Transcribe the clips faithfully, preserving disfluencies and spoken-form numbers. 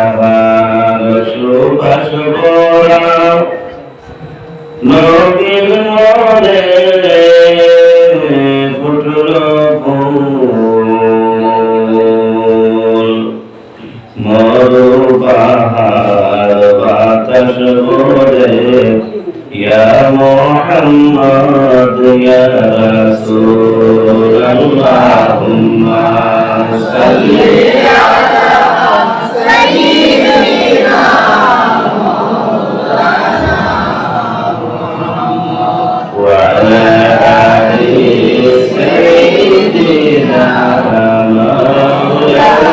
আবার সুবাস ভরা নবীর মনে ফুটলো ফুল। মরু পাহাড় বাতাস বলে, ইয়া মুহাম্মদ ইয়া রাসূল। আল্লাহুম্মা সাল্লি আলা সাইয়্যিদিনা ওয়া আলা আলি সাইয়্যিদিনা মাওলানা।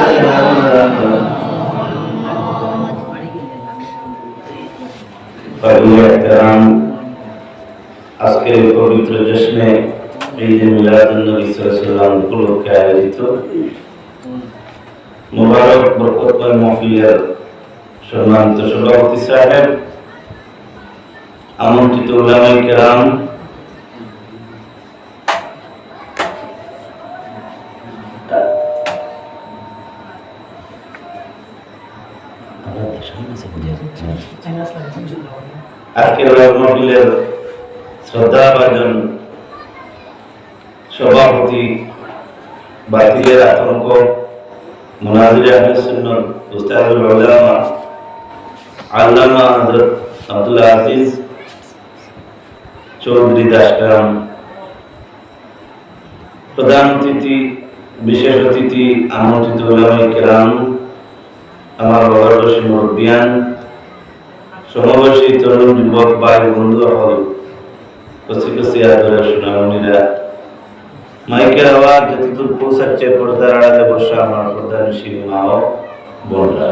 হাজিরিনে কেরাম, আজকের এই পবিত্র জশ্নে ঈদে মিলাদুন নবী সাল্লাল্লাহু আলাইহি ওয়াসাল্লাম উপলক্ষে আয়োজিত মোবারক বরকতময় মাহফিলের সম্মানিত সভাপতি সাহেব, আমন্ত্রিত উলামায়ে কেরাম, আজকের ওয়াজ মাহফিলের শ্রদ্ধাভাজন সভাপতি, বাতিলের আতঙ্ক, মুনাজিরে আহলে সুন্নাত, উস্তাদুল উলামা, আল্লামা হযরত আব্দুল আজিজ চৌধুরী দাসগ্রাম, প্রধান অতিথি, বিশেষ অতিথি, আমন্ত্রিত উলামায়ে কেরাম, আমার বয়োজ্যেষ্ঠ মুরব্বিয়ান, সমবয়সী তরুণ যুবক ভাই বন্ধু অকল, কচি কচি আদরের সোনামণিরা, মাইকের আওয়াজ যতদূর পৌঁছাচ্ছে, পর্দার আড়ালে বসা আমার পর্দানিশীন মা ও বোনরা,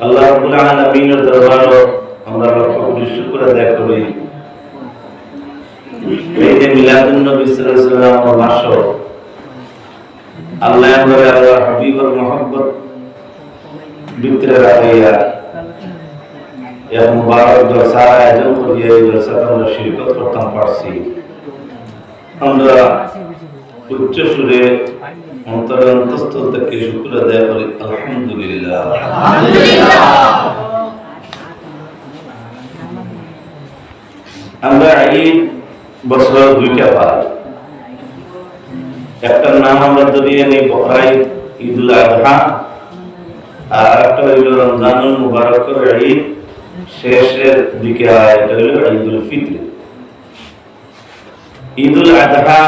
আল্লাহ রাব্বুল আলামিনের দরবারো আমরা লক্ষ কোটি শুকর আদায় করি। এই যে মিলাদুন নবী সাল্লাল্লাহু আলাইহি ওয়াসাল্লাম মাসো আল্লাহ আমরারে আল্লাহর হাবিবর মহব্বত ভিতরে রাখিয়া এক মুবারক জলসার আয়োজন করিয়া এই জলসাত আমরা শিরকত করতাম পারছি। আমরা উচ্চ সুরে অন্তরের অন্তঃস্থল থেকে শুকর আদায় করি, আলহামদুলিল্লাহ। আমরা ঈদ বছরে দুইটা পাই। একটার নাম আমরা ধরি আনি বকরা ঈদ, ঈদুল আজহা, আর একটা হইল রমজানুল মুবারকর ঈদ, শেষের দিকে আয়, এটা হইল ঈদুল ফিতর। ঈদুল আজহা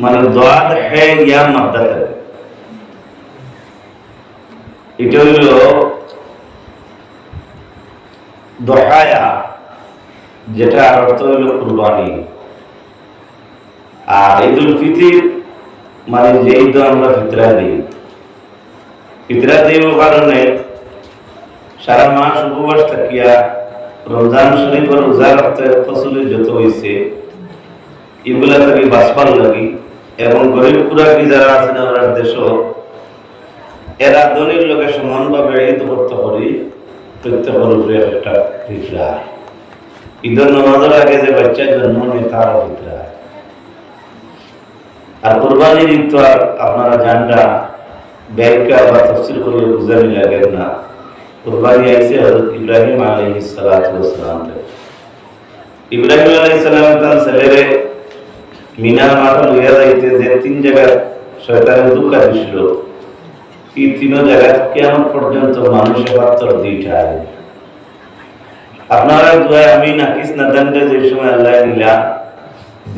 মানে দাদ হে ইয়া মাদ্দা থাকে। এটা হইল দহায়া, যেটার অর্থ হইল কুরবানি। আর ঈদুল ফিতর মানে যে ঈদ আমরা ফিতরা দিই, ফিতরা দিই ও কারণে সারা মাস উপবাস থাকিয়া রমজান শরীফের রোজা রাখতে ফসলের যত হইছে, এগুলা থাকি বাঁচবার লাগি এবং গরিব কুরাকি যারা আছেন আমরা দেশো, এরা ধনীর লগে সমানভাবে ঈদ করতে করি, প্রত্যেকের উপরে একটা ফিতরা। ঈদের নামাজের আগে যে বাচ্চা জন্ম নেয়, তারও ফিতরা। আর কুরবানির ঈদ তো আর আপনারা জানরা, ব্যাখ্যা বা তফসির করে বুঝানি লাগে না। কুরবানি আইছে হযরত ইব্রাহিম আলাইহিস সালাতু ওয়াস সালাম থেকে। ইব্রাহিম আলাইহিস সালাম তার ছেলেরে মিনার মাঠে লইয়া যাইতে যে তিন জায়গা শয়তানে ধোঁকা দিছিল, এই তিন জায়গা কিয়ামত পর্যন্ত মানুষে পাথর দুইটা আয়। আপনারা দোয়ায় আমি নাকিস নাদানরে যে সময় আল্লাহ নিলা,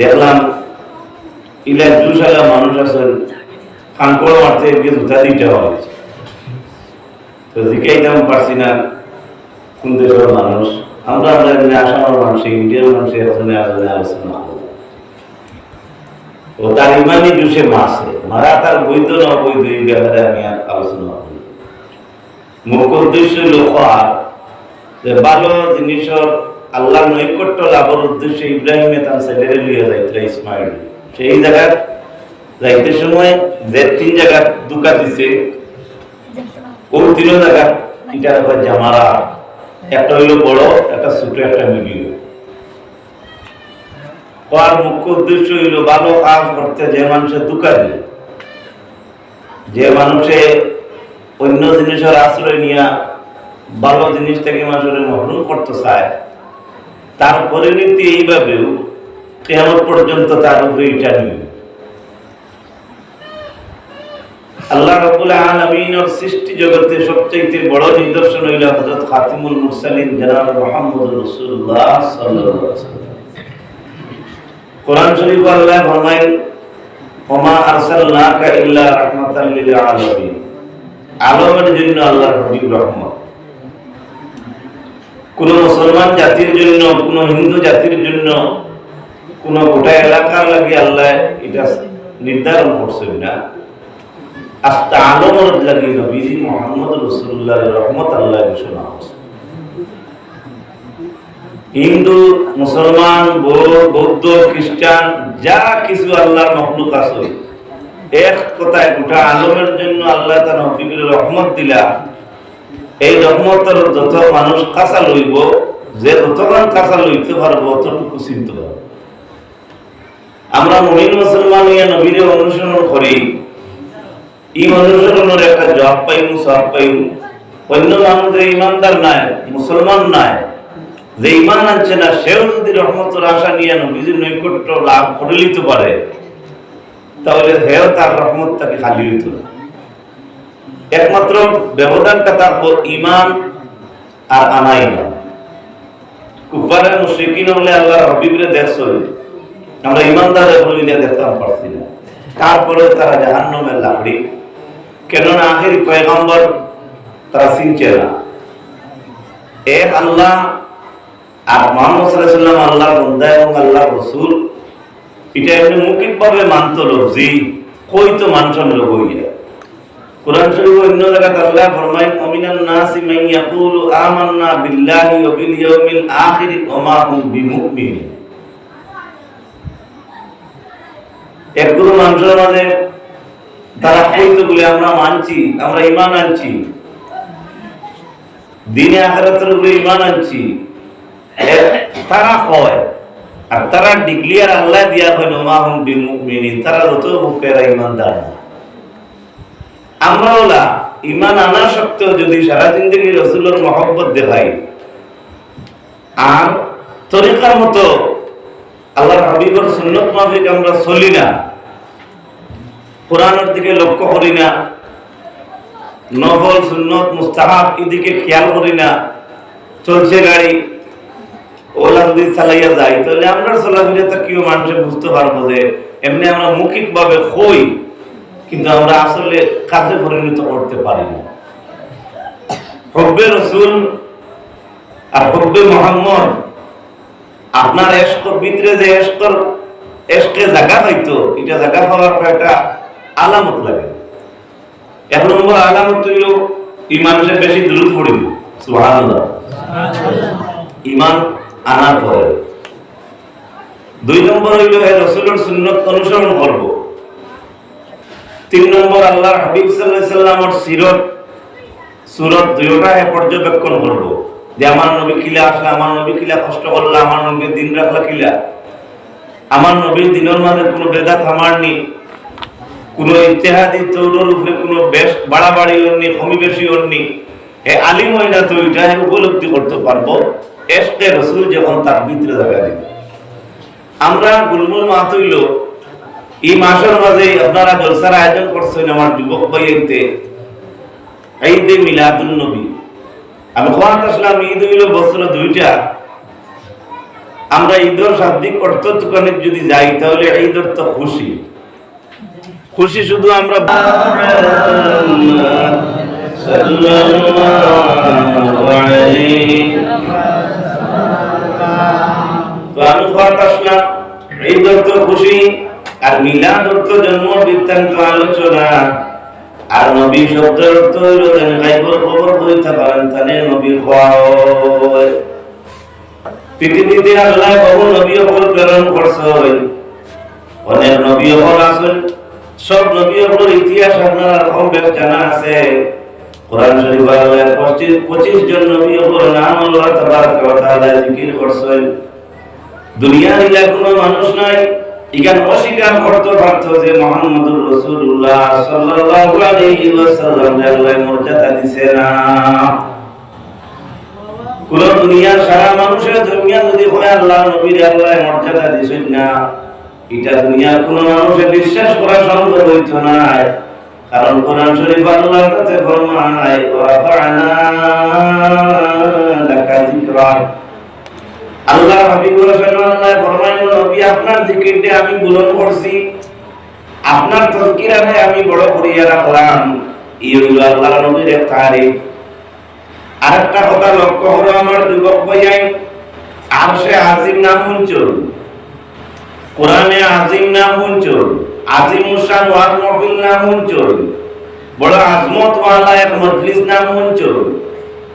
দেখলাম ইলা জুশালা মানুষ আছেন, কানকড় মারতে এদিকে জুতা দিতে হবে। তো জিজ্ঞাইতাম পারছি না কোন দেশের মানুষ। আমরা, আমরা এমনি আসামের মানুষ, ইন্ডিয়ার মানুষ, এখানে আসলে আলোচনা করবো। ও তার ইমানি জুশে মাসে মারা তার বৈধ না অবৈধ, এই ব্যাপারে আমি আর আলোচনা করি। মুখ্য উদ্দেশ্য হইল খোয়ার যে ভালো জিনিসর আল্লাহর নৈকট্য লাভর উদ্দেশ্যে ইব্রাহিমে তার ছেলেরে লইয়া যাইতরা ইসমাইল। সেই জায়গায় যাইতে সময় যে তিন জায়গা ধোঁকা দিছে, ও তিন জায়গা এটা আবার জামারা, একটা হইল বড়, একটা ছোট, একটা মিডিয়াম। খোয়ার মুখ্য উদ্দেশ্য হইল ভালো কাজ করতে যে মানুষে ধোঁকা দিল, যে মানুষে অন্য জিনিসর আশ্রয় নিয়া ভালো জিনিস থাকি মানুষরে মহরুম করতে চায়, তার পরিণতি এইভাবেও কিয়ামত পর্যন্ত তার উপরে ইটা নিবে। আল্লাহ রাব্বুল আলামিনের সৃষ্টি জগতে সবচাইতে বড় নিদর্শন অইল হযরত খাতিমুল মুরসালিন জনাব মুহাম্মদুর রাসূলুল্লাহ সাল্লাল্লাহু আলাইহি ওয়াসাল্লাম। কোরআন শরীফ আল্লাহ ফরমাইন, "ওমা আরসালনাকা ইল্লা রাহমাতাল লিল আলামিন।" আলমের জন্য আল্লাহর হাবিব রহমত। কোন মুসলমান জাতির জন্য, কোন হিন্দু জাতির জন্য, কোন গোটা এলাকার লাগি আল্লাহ এটা নির্ধারণ করছেন না। আস্তা আলমর লাগি নবীজি মোহাম্মদ রসুল্লাহ রহমত আল্লাহ ঘোষণা করছেন। হিন্দু, মুসলমান, বৌ-, বৌদ্ধ, খ্রিস্টান, যা কিছু আল্লাহর মখলুক আছে, এক কথায় গোটা আলমের জন্য আল্লাহ তার নবীর রহমত দিলা। এই রহমতর যত মানুষ কাছা লইব, যে যতক্ষণ কাছা লইতে পারবো, অতটুকু চিনতে পারবো। আমরা মুমিন মুসলমান হইয়া নবীরে অনুসরণ করি, এই অনুসরণের একটা জবাব পাইমু, সওয়াব পাইমু। অন্য মানুষ যে ইমানদার নাই, মুসলমান নাই, যে ইমান আনছে না, সেও যদি রহমতের আশা নিয়ে নবীজির নৈকট্য লাভ করে নিতে পারে, তাহলে হেও তার রহমত তাকে খালি হইত না। একমাত্র ব্যবধানটা থাকবো ইমান আর আনা ইমান। কুফারে মুশরিকিন হলে আল্লাহর হাবিবরে দেখছই, আমরা ইমানদার এখন এটা দেখতাম পারছি না। তারপরে তারা জাহান্নামের লাকড়ি, কেননা আখেরি পয়গম্বর তারা চিনছে না। এক আল্লাহ আর মোহাম্মদ সাল্লাল্লাহু আলাইহি ওয়াসাল্লাম আল্লাহর বন্দা এবং আল্লাহর রসুল, এটা এমনি মৌখিকভাবে মানতো লফজি, কইতো মানুষের লোক হইয়া। কোরআন শরীফ অন্য জায়গায় আল্লাহ ফরমায়, "ওয়া মিনান নাসি মান ইয়াকুলু আমান্না বিল্লাহি ওয়া বিল ইয়াউমিল আখিরি ওয়া মা হুম বিমুমিনিন।" একগুলো মানুষের মাঝে তারা কইতো বলে, "আমরা মানছি, আমরা ইমান আনছি, দিনে আখেরাতের উপরে ইমান আনছি।" এ, তারা কয়, আর তারা ডিক্লিয়ার আল্লাহ দিয়া কয়, "ওয়া মা হুম বিমুমিনিন", তারা যত মুখে এরা ইমানদার না। আমরা ওলা ইমান আনা সত্ত্বেও যদি সারা জিন্দেগি রসুলের মহব্বত দেখাই, আর তরিকার মতো আল্লাহর হাবিবের সুন্নত মাফিক আমরা চলি না, কোরআনের দিকে লক্ষ্য করি না, নফল সুন্নত মুস্তাহাব এদিকে খেয়াল করি না, চলছে গাড়ি, ওলা যদি চালাইয়া যাই, তাহলে আমরা চলাফেরা তো কেউ মানুষে বুঝতে পারবো যে এমনি আমরা মৌখিকভাবে কই, কিন্তু আমরা আসলে কাজে পরিণত করতে পারি না। হুব্বে রসুল আর হুব্বে মোহাম্মদ, আপনার এশক ভিতরে যে এশকর, এশকে জাগা পাইতো, এটা জাগা পাওয়ার একটা আলামত লাগে। এক নম্বর আলামত হইল এই মানুষের বেশি দুরূদ পড়িব, সুবহানাল্লাহ, ইমান আনার পরে। দুই নম্বর হইল হে রসুলের সুন্নত অনুসরণ করব। তিন নম্বর আল্লাহর হাবিব সাল্লাল্লাহু আলাইহি ওয়াসাল্লামর সিরত সুরত দুইটা হে পর্যবেক্ষণ করব যে আমার নবী কিলা আসলে, আমার নবী কিলা কষ্ট করলা, আমার নবীর দিন রাখলা কিলা, আমার নবীর দিনের মাঝে কোনো বেদাত আমার নি, কোনো ইত্তেহাদি তৌরর উপরে কোনো বেশ বাড়াবাড়ি অন্নি, কমি বেশি অন্নি। হে আলিম হয় না তো এটা হে উপলব্ধি করতে পারবো এশকে রসুল যখন তার ভিতরে জাগা দিবে। আমরা গুলমুল মাত হইল এই মাসের মাঝে আপনারা জলসার আয়োজন করছেন আমার যুবক ভাই এনতে ঈদে মিলাদুন নবী। আমি কওয়াত আসলাম, ঈদ হইল বছরে দুইটা। আমরা ঈদর শাব্দিক অর্থ তুকানিত যদি যাই, তাহলে ঈদ অর্থ খুশি। খুশি শুধু আমরা তো আমি কওয়াত আসলাম, ঈদ অর্থ খুশি, আর মিলাদ অর্থ জন্ম বৃত্তান্ত আলোচনা। আর নবী শব্দের অর্থ হইল যেন গাইবর খবর কইতা পারেন, তানে নবী কওয়া হয়। পৃথিবীতে আল্লাহ বহু নবী অকল প্রেরণ করছইন। অনেক নবী অকল আছইন, সব নবী অকলর ইতিহাস আপনারা কম বেশ জানা আছে। কোরআন শরীফ আল্লাহ পঁচিশ, পঁচিশ জন নবী অকলর নাম আল্লাহ তাবারাকা ওয়া তাআলা জিকির করছইন। দুনিয়ার ইলা কোনো মানুষ নাই, ইখান অস্বীকার করতে পারতো যে মুহাম্মদুর রাসূলুল্লাহ সাল্লাল্লাহু আলাইহি ওয়াসাল্লামরে আল্লায় মর্যাদা দিছে না। কুনু দুনিয়ার সারা মানুষে দুনিয়া যদি কয় আল্লাহর নবীরে আল্লায় মর্যাদা দিছইন না, ইটা দুনিয়ার কুনু মানুষে বিশ্বাস করা সম্ভব অইতো নায়। কারণ কোরআন শরীফ আল্লাহ তাআলা ফরমায়, "ওয়া রাফা'না লাকা যিকরাক।" আল্লাহর হাবিবর শানে আল্লায় ফরমাইন, "নবী, আপনার জিকিরটা আমি বুলন্দ করছি, আপনার তজকিরারে আমি বড় করিয়া রাখলাম।" ই অইলো আল্লাহর নবীর এক তারিফ। আরেকটা কথা লক্ষ্য করো আমার যুবক ভাইয়াইন, আরশে আজিম নাম হুনছো, কোরআনে আজিম নাম হুনছো, আজিমুশ শান ওয়াজ মাহফিল নাম হুনছো, বড় আজমতওয়ালা এক মজলিস নাম হুনছো।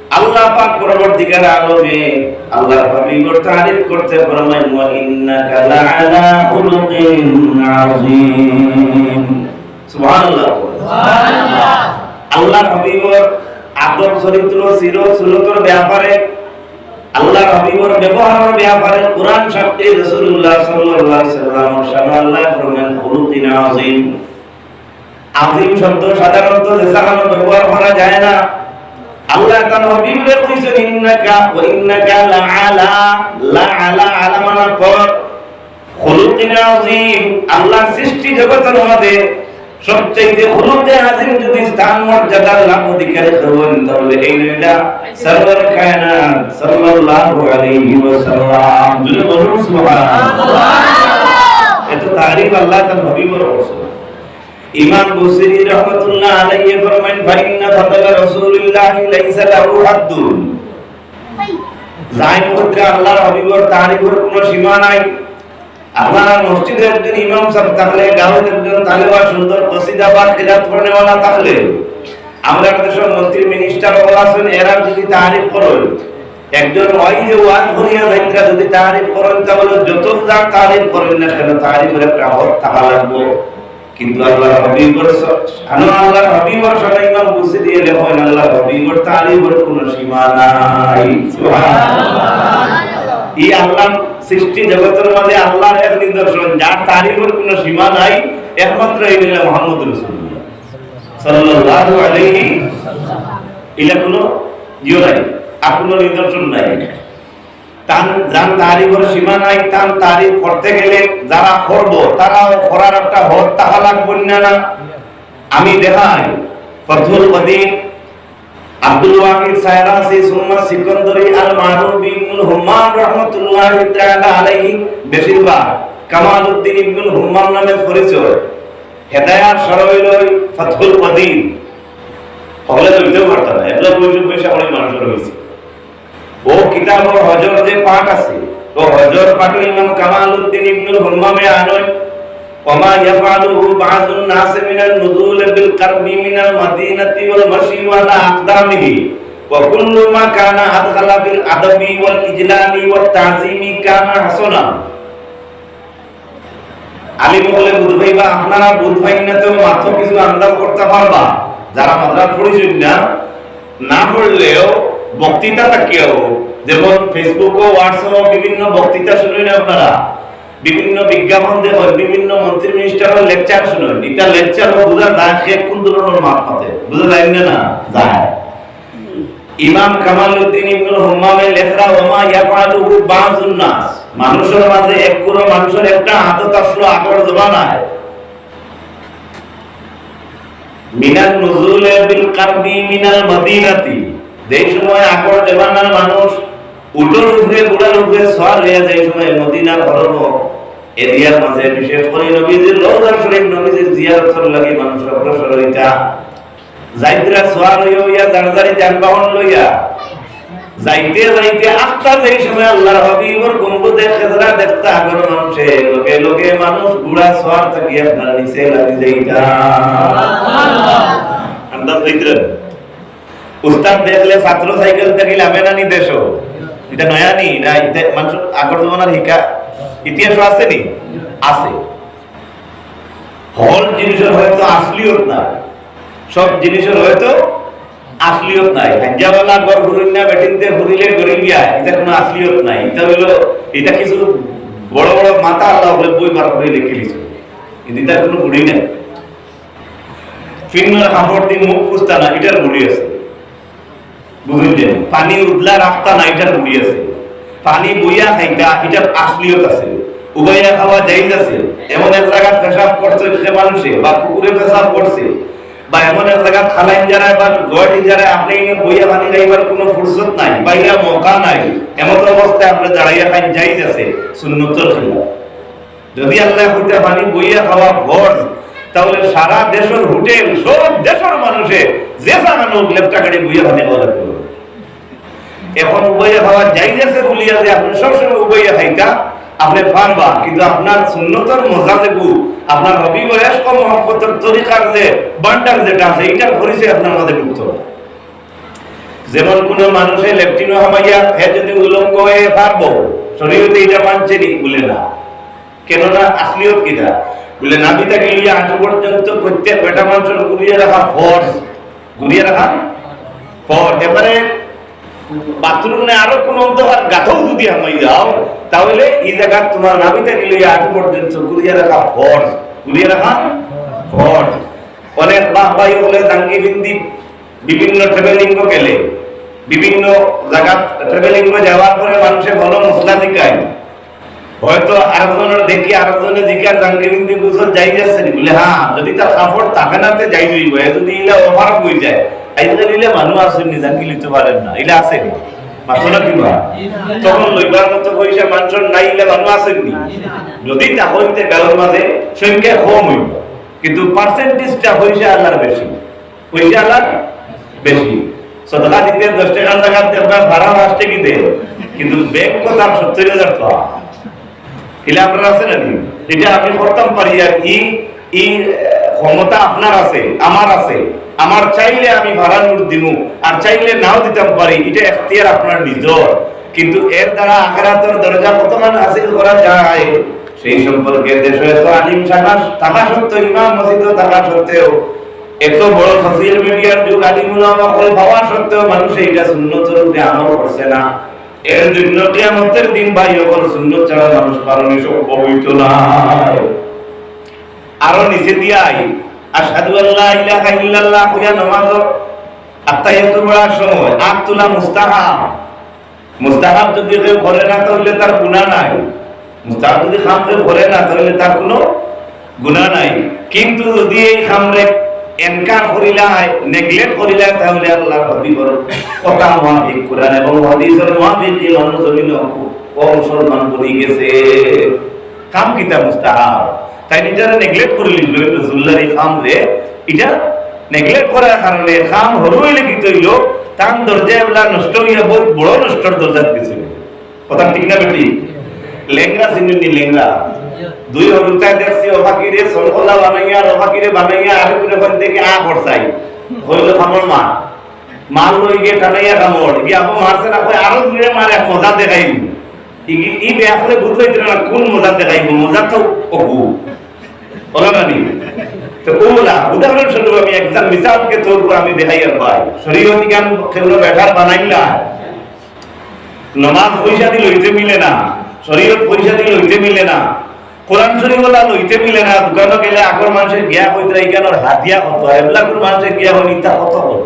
আল্লাহ পাক পরবর্তীকার আলমে আল্লাহর হাবিবর তারিফ করতে ফরমাইন, "ওয়া ইন্নাকা লাআলা খুলুকিন আযীম।" সুবহানাল্লাহ। আল্লাহর হাবিবর আদব, চরিত্র, সিরত, সুরতর ব্যাপারে, আল্লাহর হাবিবর ব্যবহারর ব্যাপারে কোরআন সাক্ষী রাসূলুল্লাহ সাল্লাল্লাহু আলাইহি ওয়াসাল্লাম শানে আল্লায় ফরমাইন, "খুলুকিন আযীম।" আযীম শব্দ সাধারণত যে জাগাত ব্যবহার করা যায় না। আল্লায় তান হাবিবরে কইছইন, "ইন্নাকা ওয়া ইন্নাকা লাআলা", লাআলা, আলা মানে পর, খুলুকিন আযীম, আল্লাহর সৃষ্টি জগতর মাঝে সবচাইতে খুলুকে আযীম যদি স্থান মর্যাদার লাভ অধিকারী অইন, তাহলে এই নইলা সরওয়ার কায়নাত সাল্লাল্লাহু আলাইহি ওয়াসাল্লাম। জোরে বলুন সুবহানাল্লাহ। এত তারিফ আল্লাহ তান হাবিবর করছইন। ইমাম বুসিরি রহমতুল্লাহ আলাইহি ফরমাইন, "ফাইন্না ফাদলা রাসূলিল্লাহি লাইসা লাহু হাদ্দুন।" যাইন করতে আল্লাহর হাবিবর তারিফর কোনো সীমা নাই। আপনারা মসজিদে একজন ইমাম সাহেব থাকলে, গাঁওত একজন তালেবা সুন্দর কসিদা বা খিরাত পড়নেওয়ালা থাকলে, আমরার দেশর মন্ত্রী মিনিস্টার অকল আছইন, এরা যদি তারিফ করইন, একজন ওই যে ওয়াজ করিয়া যাইতরা যদি তারিফ করইন, তাহলে যত যার তারিফ করইন না কেন, তারিফর একটা হদ থাকা লাগবো। কিন্তু আল্লাহর হাবিবর স-, শানো আল্লাহর হাবিবর শানো ইমাম বুসিরিয়ে লেখইন, আল্লাহর হাবিবর তারিফর কোনো সীমা নাই। সুবহানাল্লাহ। এই আল্লাহর সৃষ্টি জগতর মাঝে আল্লাহর এক নিদর্শন, যার তারিফর কোনো সীমা নাই, একমাত্র এই হইল মুহাম্মদ রাসূলুল্লাহ সাল্লাল্লাহু আলাইহি। এটা কোনো ইয়ে নাই, আর কোনো নিদর্শন নাই। তান, যান তারিফর সীমা নাই, তান তারিফ করতে গেলে যারা করবো, তারাও করার একটা হদ থাকা লাগবো না, না? আমি দেখাই, ফতহুল কদির, আব্দুল ওয়াহিদ সায়রাসি সুম্মা সিকন্দরি আল মারুফ ইবনুল হুম্মাম রহমতুল্লাহি তাআলা আলাইহি, বেশিরভাগ কামালউদ্দিন ইবনুল হুম্মাম নামে পরিচয়। হেদায়াত সরইল ফতহুল কদির। হকলে ধরতেও পারতাম না, এগুলো পয়সা পয়সা অনেক মানুষের হয়েছে। ও কিতাবর হজর যে পাঠ আছে, ও হজর পাঠর ইমাম কামালউদ্দিন ইবনুল হুম্মামে আনয়, "ওমা ইয়াফআলুহু বা'দুন নাসি মিনান নুজুল বিল কারবি মিনাল মাদিনাতি ওয়াল মাশি আলা আকদামিহি, ওয়া কুল্লু মা কানা আদখালা ফিল আদাবি ওয়াল ইজলালি ওয়াত তা'জিমি কানা হাসানা।" আলিম অকলে বুঝ পাইবা, আপনারা বুঝ পাইন না তো মাত্র কিছু আন্দাজ করতে পারবা। যারা মাদ্রাস পড়ছইন না, না পড়লেও বক্তৃতা থাকিয়াও, যেমন Facebook ও WhatsApp ও বিভিন্ন বক্তৃতা শুনইন আপনারা, বিভিন্ন বিজ্ঞাপন দেখইন, বিভিন্ন মন্ত্রী মিনিস্টারর লেকচার শুনইন। এটা লেকচারও বুঝা যায় সে কোন ধরনের মাত মাতে, বুঝা যায় না, না? যায়। ইমাম কামালউদ্দিন ইবনুল হুম্মামে লেখরা, "ওমা ইয়াফআলুহু বা'দুন নাস", মানুষের মাঝে এক গুরু মানুষের একটা আদত আসলো আগর জমানায়, "মিনান নুজুলে বিল কারবি মিনাল মদিনাতি", যেই সময় আগর জমানার মানুষ উটর উপরে, ঘোড়ার উপরে সওয়ার হইয়া যেই সময় মদিনার হরম এরিয়ার মাঝে, বিশেষ করে নবীজির রওজা শরীফ, নবীজির জিয়ারতর লাগি মানুষ অগ্রসর হইতা, যাইতরা সওয়ার হইয়া, হইয়া, যার যারি যানবাহন লইয়া। যাইতে যাইতে আখতা যেই সময় আল্লাহর হাবিবর গম্বুজে খেজরা দেখতা আগর মানুষে, লগে লগে মানুষ ঘোড়া সওয়ার থাকি আপনার নিচে লাগি যাইতা। আন্দাজ লইতরা। উস্তাদ দেখলে ছাত্র সাইকেল থাকি লাভে নানি দেশো। এটা নয়া নি, না, এটা মানুষ আগর জমানার হিকা, ইতিহাস আছে নি? আছে। হল জিনিসের হয়তো আসলিয়ত নাই, সব জিনিসের হয়তো আসলিয়ত নাই। হাঞ্জাওয়ালা ঘর ঘুরুন না, বেটিনতে ঘুরিলে ঘুরি গিয়া, এটা কোনো আসলিয়ত নাই। এটা হইলো, এটা কিছু বড় বড় মাথা আল্লাহ বলে বই বার করে লেখে দিছে, কিন্তু তার কোনো গুণই নাই। ফিন্নর কাপড় দিয়ে মুখ ফুসতা না, এটার গুণই আছে। বুঝলেন? পানি উদলা রাখতা না, এটার গুণই আছে। পানি বইয়া খাইতা, এটার আসলিয়ত আছে। উবাইয়া খাওয়া জায়েজ আছে। এমন এক জায়গাত পেশাব করছে যে মানুষে, বা কুকুরে পেশাব করছে, বা এমন এক জায়গাত খালাইন যারা বা গড়ি যারা, আপনি এনে বইয়া পানি খাইবার কোনো ফুরসত নাই, বাইরা মৌকা নাই, এমন অবস্থায় আপনি দাঁড়াইয়া খাইন, জায়েজ আছে, সুন্নতর খেলাফ। যদি আল্লাহ কইতা পানি বইয়া খাওয়া ফরজ, তাহলে সারা দেশের হোটেল, সব দেশের মানুষে যে জাগানো লেপটা কাটি বইয়া পানি খাওয়া লাগবে। এখন উবাইয়া খাওয়া জায়েজ আছে বলিয়া যে আপনি সবসময় উবাইয়া খাইতা, আপনি পারবা, কিন্তু আপনার সুন্নতর মজা দেবু, আপনার হাবিবর ইশক ও মহব্বতর তরিকার যে ভান্ডার যেটা আছে, এইটার পরিচয় আপনার মাঝে ঢুকতো না। যেমন কোনো মানুষে লেট্রিনও হামাইয়া হে যদি উলঙ্গ হয়ে পারবো, শরীয়তে এটা মানছে নি? বলে না। কেননা আসলিয়ত কিতা? বলে নাভি থাকি লইয়া হাঁটু পর্যন্ত প্রত্যেক বেটা মানুষের ঘুরিয়ে রাখা ফরজ। ঘুরিয়ে রাখা ফরজ। এবারে বাথরুম নেই, আরো কোনো অন্ধকার গাথাও যদি হামাই যাও, তাহলে এই জায়গা তোমার নাভি থাকি লইয়া হাঁটু পর্যন্ত ঘুরিয়ে রাখা ফরজ। ঘুরিয়ে রাখা ফরজ। অনেক বাহ ভাই বলে জাঙ্গি বিন্দি বিভিন্ন ট্রাভেলিং গেলে, বিভিন্ন জায়গা ট্রাভেলিং যাওয়ার পরে মানুষে ভালো মশলা শিখায়। হয়তো আরেকজনের দেখি আরেকজনে জিজ্ঞাসা জাঙ্গি বিন্দি গোসল জায়েজ আছে নি? বলে, "হ্যাঁ, যদি তার কাপড় থাকে না, তে জায়েজ হইব। এ যদি ইলা ওভার হয়ে যায়, আজকাল ইলা মানুষ আছেন নি, জাঙ্গি লিতে পারেন না, ইলা আছে নি? মাত্র না কিবা?" তখন লইবার মতো পয়সা মানুষের নাই, ইলা মানুষ আছেন নি? যদি তা হইতে গাঁওর মাঝে সংখ্যা কম হইব, কিন্তু পার্সেন্টেজটা পয়সা আল্লাহর বেশি। পয়সা আল্লাহর বেশি। সদকা দিতে দশ টাকার জায়গাতে আপনার ভাড়া পাঁচ টাকা দিতে, কিন্তু ব্যাংক তার সত্তর হাজার টাকা। এলে আপনার আছে না নি? এটা আমি করতাম পারি, আর এই, এই, আহ, ক্ষমতা আপনার আছে, আমার আছে। আমার চাইলে আমি ভাড়া নোট দিমু, আর চাইলে নাও দিতাম পারি, এটা এখতিয়ার আপনার নিজর। কিন্তু এর দ্বারা আখেরাতের দরজা কতখান হাসিল করা যায়, সেই সম্পর্কে দেশে এত আলিম থাকা, থাকা সত্ত্বেও, ইমাম মসজিদও থাকা সত্ত্বেও, এত বড় সোশ্যাল মিডিয়ার যুগ, আলিম উলামা হকল পাওয়া সত্ত্বেও মানুষে এটা সুন্নতর রূপে আমল করছে না। এর জন্য কিয়ামতের দিন ভাই হকল সুন্নত ছাড়া মানুষ পালনে সম্ভব হইতো না। আরো নিচে দিয়া আই, আশহাদু আল্লা ইলাহা ইল্লাল্লাহ কইয়া নামাজ আত্তাহিয়াতু পড়ার সময় আত তুলা মুস্তাহাব। মুস্তাহাব যদি কেউ করে না, তাহলে তার গুনাহ নাই। মুস্তাহাব যদি কাম কেউ করে না, তাহলে তার কোনো গুনাহ নাই। কিন্তু যদি এই কামরে এনকার করিলায়, নেগলেক্ট করিলায়, তাহলে আল্লাহর হাবিবর কথা মুআফিক, কোরআন এবং হাদিসের মুআফিক যে মানুষ জমিন ও মুসলমান বনি গেছে। কাম কিতা মুস্তাহাব, তাই নিজেরা নেগলেক্ট করে লিখলো, এই রসুল্লাহর এই কামরে, এটা নেগলেক্ট করার কারণে কাম হরু হইলে কি তৈল, তার দরজা এবলা নষ্ট হইয়া বহুত বড় নষ্টর দরজাত গেছে। কথা ঠিক না বেটি? লেংড়া চিননি, লেংড়া। দুই হরুতায় দেখছি, ও ফাকিরে সলকলা বানাইয়া, আর ও ফাকিরে বানাইয়া, আর করে ওখান থেকে আ খরচাই। হইল কামড় মা। মাল লই গিয়ে টানাইয়া কামড়। গিয়ে আপু মারছে না, কই আরো জুড়ে মারে, মজা দেখাই। ই, ই বেয়াকলে বুঝ পাইতে না, কোন মজা দেখাইব? মজা তো অগু। ওলা না নি? তো ওলা, উদাহরণস্বরূপ আমি একজন মিসালকে তৌর উপর আমি দেখাই আর ভাই। শরীয়ত জ্ঞান কেউ বেকার বানাইলা। নমাজ পয়সা দি লইতে মিলে না, শরীয়ত পয়সা দি লইতে মিলে না, কোরআন শরীফ ওলা লইতে মিলে না, দোকানো গেলে আগর মানুষের গিয়া কইতরা ইখানোর হাদিয়া কত, আর এবলা কোন মানুষের গিয়া হইনি তা কত বড়।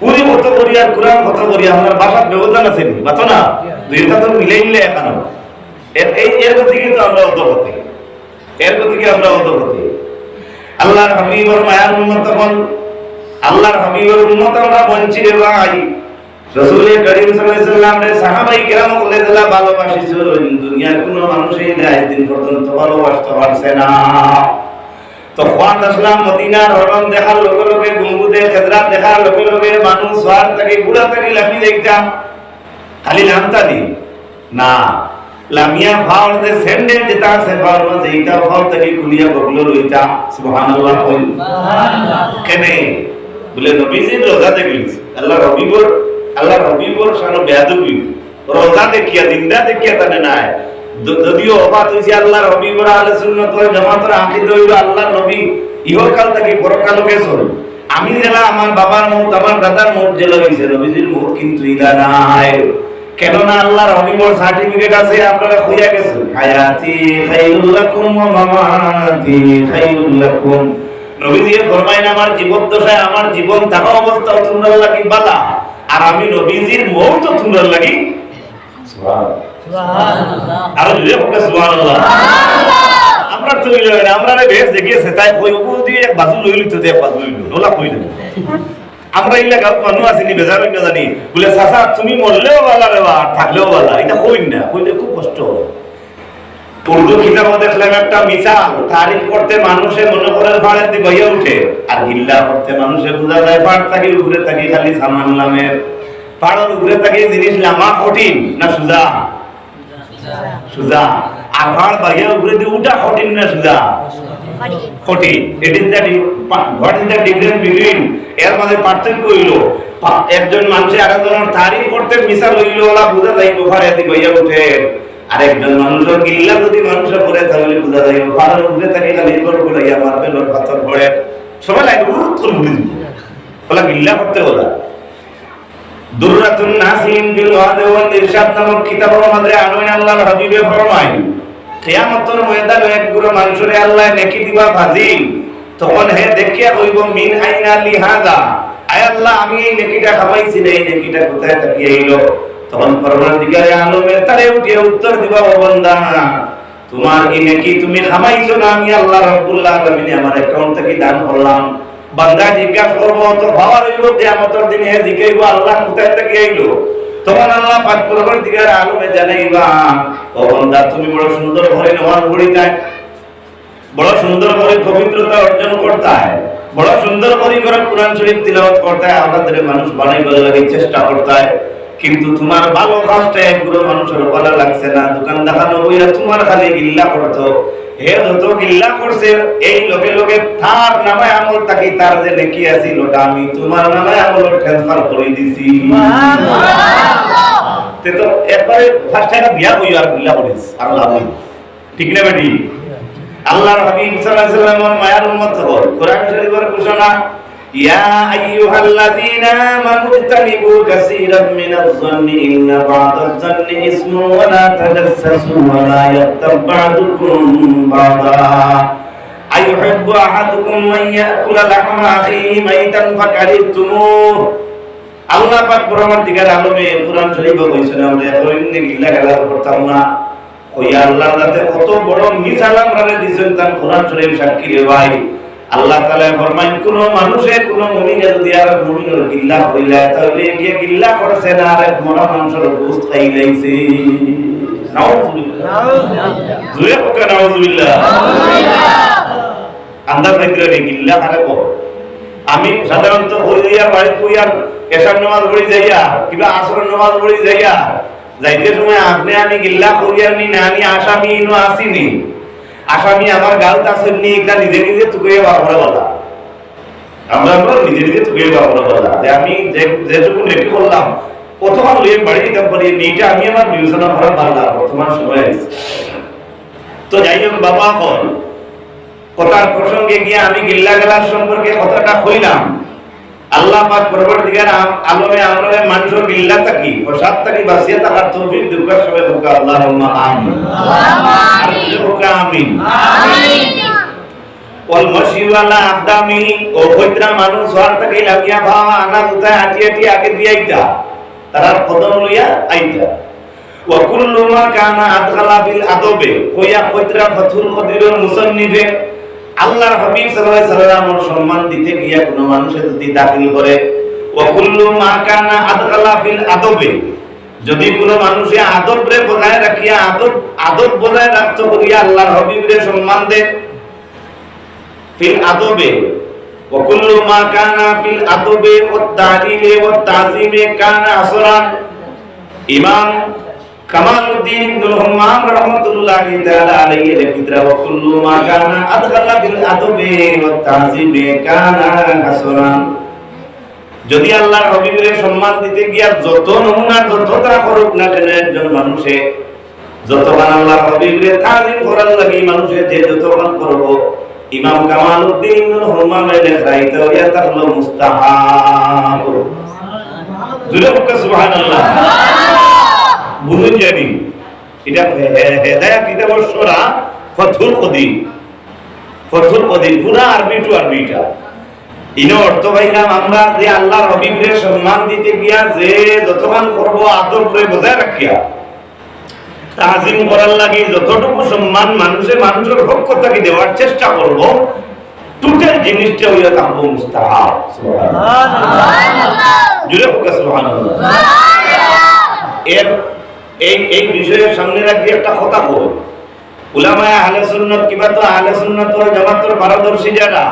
পুরি কত করি আর কোরআন কত করি, আপনার ভাষার ব্যবধান আছে নি? মাতো না? দুইটা তো মিলে মিলে এখানো। এর, এই, এর গতিকে তো আমরা অধোগতি। এর গতিকে আমরা অধোগতি। আল্লাহর হাবিবর মায়ার উম্মত তখন, আল্লাহর হাবিবর উম্মত আমরা বঞ্চিত রে ভাই। রসুল করিম সাল্লাল্লাহু আলাইহি ওয়াসাল্লাম রে সাহাবায়ে কেরাম হকলে যেলা ভালোবাসিছইন, দুনিয়ার কোনো মানুষে এটা আজ দিন পর্যন্ত ভালোবাসতে পারছে না। তো খোয়াত আসলাম মদিনার হরম দেখার লগে লগে, গম্বুজে খেজরা দেখার লগে লগে মানুষ সোয়ার থাকি, ঘোড়া থাকি লামি যাইতা, খালি লামতা নি না, লামিয়া পাওর যে স্যান্ডেল যেটা আছে পাওর মাঝে, এটা পাও থাকি খুলিয়া বগলো লইতা। সুবহানাল্লাহ কইন। কেনে? বলে নবীজির রোজা দেখলি, আল্লাহর হাবিবর, আল্লাহর হাবিবর শানো বেয়াদবি। রোজা দেখিয়া, জিন্দা দেখিয়া তানে নাই। য-, যদিও ওফাত হইছে আল্লাহর হাবিবর, আহলে সুন্নাত ওয়াল জামাতর আকীদা হইল আল্লাহর নবী ইহকাল থাকি পরকালো গেছইন। আমি যেলা আমার বাবার মউত, আমার দাদার মউত যেলা হইছে, নবীজির মউত কিন্তু ইলা নাই। কেননা আল্লাহর হাবিবর সার্টিফিকেট আছে, আপনারা কইয়া গেছেন, "হায়াতি খাইরুল লাকুম ওয়া মামাতি খাইরুল লাকুম।" নবীজি ফরমাইন, "আমার জীবন দশায়, আমার জীবন থাকা অবস্থাও তুমরার লাগি বালা, আর আমি নবীজির মউতও তুমরার লাগি।" সুবহানাল্লাহ। আরো জোরে হোক, সুবহানাল্লাহ। আমরা তো অইল না, আমরা রে বেশ দেখিয়েছে, তাই কই, ও যদি এক বাজু লইল তো এক বাজু লইল, ওলা কই দেব। আমরা ইলা গাঁও মানুষ আছি নি, বেজার অইন না জানি। বলে, "চাচা, তুমি মরলেও বালা রে বা, আর থাকলেও বালা।" এটা কইন না, কইলে খুব কষ্ট হয়। উর্দু কিতাবও দেখলাম একটা মিসাল, তারিফ করতে মানুষে মনে করে ফাড়ে দি বইয়া উঠে, আর গিল্লা করতে মানুষে বুঝা যায় ফাড় থাকি উপরে থাকি খালি সামান লামের। ফাড়র উপরে থাকি জিনিস লামা কঠিন না সুজা? সুজা। আর ফাড় বাগিয়া উপরে দি উঠা কঠিন না সুজা? কঠিন। It is the di-, what is the difference between, এর মাঝে পার্থক্য হইল, পা-, একজন মানুষে আরেকজনের তারিফ করতে মিসাল হইল, ওলা বুঝা যাইব ফাড়ে দি বইয়া উঠে। আর একজন মানুষের গিল্লা যদি মানুষের করে, তাহলে বুঝা যাইব ফাড়র উপরে থাকি খালি গড় গুলাইয়া মার্বেলর পাথর পড়ে। সবাই লাগে, "উহ, তোর বুঝি।" ওলা গিল্লা করতে ওলা। দুররাতুন নাসিম ফিল ওয়াজ ওয়াল ইরশাদ নামক কিতাবর মাঝে আনইন আল্লাহর হাবিবে ফরমাইন, কিয়ামতর ময়দানো এক গুরু মানুষরে আল্লাহ নেকি দিবা ফাজিল, তখন হে দেখিয়া কইব, "মিন আইনা লি হাযা?" আয় আল্লাহ, আমি এই নেকিটা খামাইছি না, এই নেকিটা কোথায় থাকি আইলো? তখন পরওয়ারদিগারে আলমে তারে উঠিয়া উত্তর দিবা, "ও বান্দা, তোমার এই নেকি তুমি খামাইছো না, আমি আল্লাহ রাব্বুল আলামিনে আমার অ্যাকাউন্ট থাকি দান করলাম।" বান্দা জিজ্ঞাসা করবো, তো পাওয়ার হইব কিয়ামতর দিনে, হে জিজ্ঞাসা, "আল্লাহ কোথায় থাকি আইলো?" তখন আল্লাহ পাক পরওয়ারদিগারে আলমে জানাইবা, "ও বান্দা, তুমি বড় সুন্দর করে নামাজ পড়িতায়, বড় সুন্দর করে পবিত্রতা অর্জন করতায়, বড় সুন্দর করে করে কোরআন শরীফ তিলাওয়াত করতায়, আপনাদের মানুষ বানাইবার লাগি চেষ্টা করতায়, কিন্তু তোমার ভালো কাজটা এক গুরু মানুষের ভালো লাগছে না, দোকান দেখানো বইয়া তোমার খালি গিল্লা করতো, হে যত গিল্লা করছে, এই লগে লগে তার নামায় আমল থাকি তার যে নেকি আছিল, ওটা আমি তোমার নামায় আমল ট্রান্সফার করে দিছি।" তে তো একবারে ফার্স্ট টাইম বিয়া হইয়া আর গিল্লা করিস, আর লাভ হইব।" ঠিক না বেটি? আল্লাহর হাবিব সাল্লাল্লাহু আলাইহি ওয়াসাল্লামর মায়ার উম্মত হকল, কোরআন শরীফের ঘোষণা, "ইয়া আইয়ুহাল্লাযীনা আমানু ইজতানিবু কাসীরাম মিনাজ-জন্নি ইন্না বা'দাজ-জন্নি ইসমুন ওয়া লা তাজাসসাসু ওয়া লা ইয়াগতাব বা'দুকুম বা'দা আইয়ুহিব্বু আহাদুকুম আন ইয়াকুলা লাহমা আখীহি মাইতান ফাকারিহতুমুহ।" আল্লাহ পাক পরওয়ারদিগার আলমে কোরআন শরীফে কইছেন, আমরা এখন গিল্লা গালা করতাম না। কইয়া আল্লাহর যাতে কত বড় মিসাল আমরারে দিছেন, তার কোরআন শরীফ সাক্ষী রে ভাই। আল্লাহ তাআলা ফরমাইন, কোন মানুষে, কোন মুমিনে যদি আর মুমিনের গিল্লা করিলে, তাহলে গিয়ে গিল্লা করছে না, আর এক মরা মানুষের গোস্ত খাইলাইছে। নাউজুবিল্লাহ। জোরে হোক, নাউজুবিল্লাহ। আন্দাজ পাইতে পারি গিল্লা কারে কয়। আমি সাধারণত হইয়া বাড়ি কইয়ার এশার নামাজ পড়ি যাইয়া, কিবা আসরের নামাজ পড়ি যাইয়া, যাইতে সময় আপনি আমি গিল্লা করিয়ার নি না, আমি আসামি ইনো আসিনি। আসামি আমার গাউত আছেন নি, এটা নিজে নিজে তুকে বার করে বলা। আমরা, আমরা নিজে নিজে তুকে বার করে বলা। যে আমি যে, যেটুকু নেকি করলাম, অতক্ষণ লইয়া বাড়ি দিতাম পারি, এটা আমি আমার বিবেচনা করা পারলাম বর্তমান সময়ে। তো যাই হোক, বাবা হন, কথার প্রসঙ্গে গিয়া আমি গিল্লা গালার সম্পর্কে কথাটা কইলাম। আল্লাহ পাক পরওয়ারদিগার আম-, আলমে আমরারে মানুষর গিল্লা থাকি, ফসাদ থাকি বাঁচিয়া থাকার তৌফিক দেউক্কা, সবে কউক্কা আল্লাহুম্মা আমিন। আল্লাহুম্মা আমিন। কউক্কা আমিন। আমিন। ওয়াল মাশি আলা আকদামি, ও কইতরা মানুষ হওয়ার থাকি লাগিয়া পাওয়া আনা জুতায় আটি আটি আগে দিয়া আইতা, তারার কদম লইয়া আইতা। ওয়া কুল্লু মা কানা আদখালা ফিল আদবে, কইয়া কইতরা ফাতহুল কদিরর মুসান্নিফে, আল্লাহর হাবিব সাল্লাল্লাহু আলাইহি সাল্লামর সম্মান দিতে গিয়া কোনো মানুষে যদি দাখিল করে, ওয়া কুল্লু মা কানা আদখালা ফিল আদবে, যদি কোনো মানুষে আদবরে বজায় রাখিয়া আদব, আদব বজায় রাখতে করিয়া আল্লাহর হাবিবরে সম্মান দেয়, ফিল আদবে, ওয়া কুল্লু মা কানা ফিল আদবে ওয়াত তাহলিলে ওয়াত তাজিমে কানা হাসানান। ইমাম কামালউদ্দিন ইবনুল হাম্মাম রহমাতুল্লাহি তাআলা আলাইহি লেখিতরা, "ওয়া কুল্লু মা কানা আদখালা ফিল আদবে ওয়াত তাজিমে কানা হাসানান।" যদি আল্লাহর হাবিবরে সম্মান দিতে গিয়া যত নমুনা, যত তা করুক না কেন একজন মানুষে, যতক্ষণ আল্লাহর হাবিবরে তাজিম করার লাগি মানুষে যে যতক্ষণ করব, ইমাম কামালউদ্দিন ইবনুল হাম্মামে লেখরা ইতা হইয়া থাকলো মুস্তাহাব। জোরে কউক্কা সুবহানাল্লাহ। বুঝুন জানি, এটা হে-, হে-, হেদায়াত কিতাবর সরা ফতহুল কদির। ফতহুল কদির, পুরা আরবি to আরবি এটা। ইনো অর্থ পাইলাম আমরা যে আল্লাহর হাবিবরে সম্মান দিতে গিয়া যে যতখান করবো আদবরে বজায় রাখিয়া, তাজিম করার লাগি যতটুকু সম্মান মানুষে মানুষর পক্ষ থাকি দেওয়ার চেষ্টা করবো, total জিনিসটা অইয়া থাকবো মুস্তাহাব। সুবহানাল্লাহ। জোরে কউক্কা সুবহানাল্লাহ। এর এই, এই বিষয়ে সামনে রাখি একটা কথা কই। উলামায়ে আহলে সুন্নত কিবা তো আহলে সুন্নত ওয়াল জামাতর পারদর্শী যারা,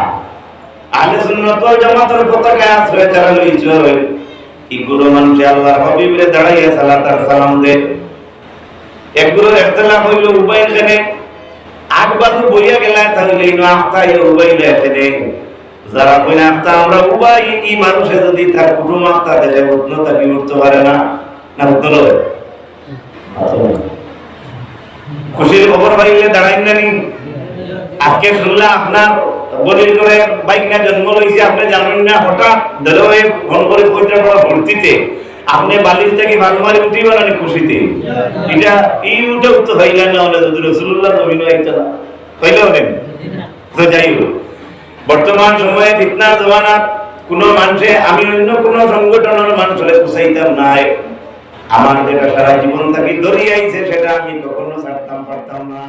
আহলে সুন্নত ওয়াল জামাতর পতাকায় আশ্রয় যারা লইছে, ইগুলো মানুষে আল্লাহর হাবিবরে দাঁড়াইয়া সালাত আর সালাম দে। এগুলোর ইখতিলাফ অইলো উবাইল কেনে, আগ বাজু বইয়া গেলায়, তাহলে ইনো আখতা ইয়া উবাইল কেনে। যারা কইন আখতা আমরা উবাই, ই মানুষে যদি তার কুটুম আখতা দেখে, উঠনো থাকি উঠতে পারে না, না উঠতে লয়। খুশির খবর পাইলে দাঁড়াইন না নি? আজকে শুনলে আপনার বলির ঘরে বাইক না জন্ম লইছে, আপনি জানেন না, হঠাৎ ধরে ওই ফোন করে কইতে পারা ভর্তিতে আপনি বালিশ থেকে ভালো মারি উঠিবেন না নি খুশিতে? এটা এই উঠে উঠতে হইলেন না হলে যদি রসুল্লাহ নবীন হইতে না হইলে হলেন। তো যাই হোক, বর্তমান সময়ে ফিতনার জমানা, কোনো মানুষে, আমি অন্য কোনো সংগঠনের মানুষরে পুষাইতাম নাই। আমার যেটা সারা জীবন থাকি ধরিয়া আইছে, সেটা আমি কখনো ছাড়তাম পারতাম না।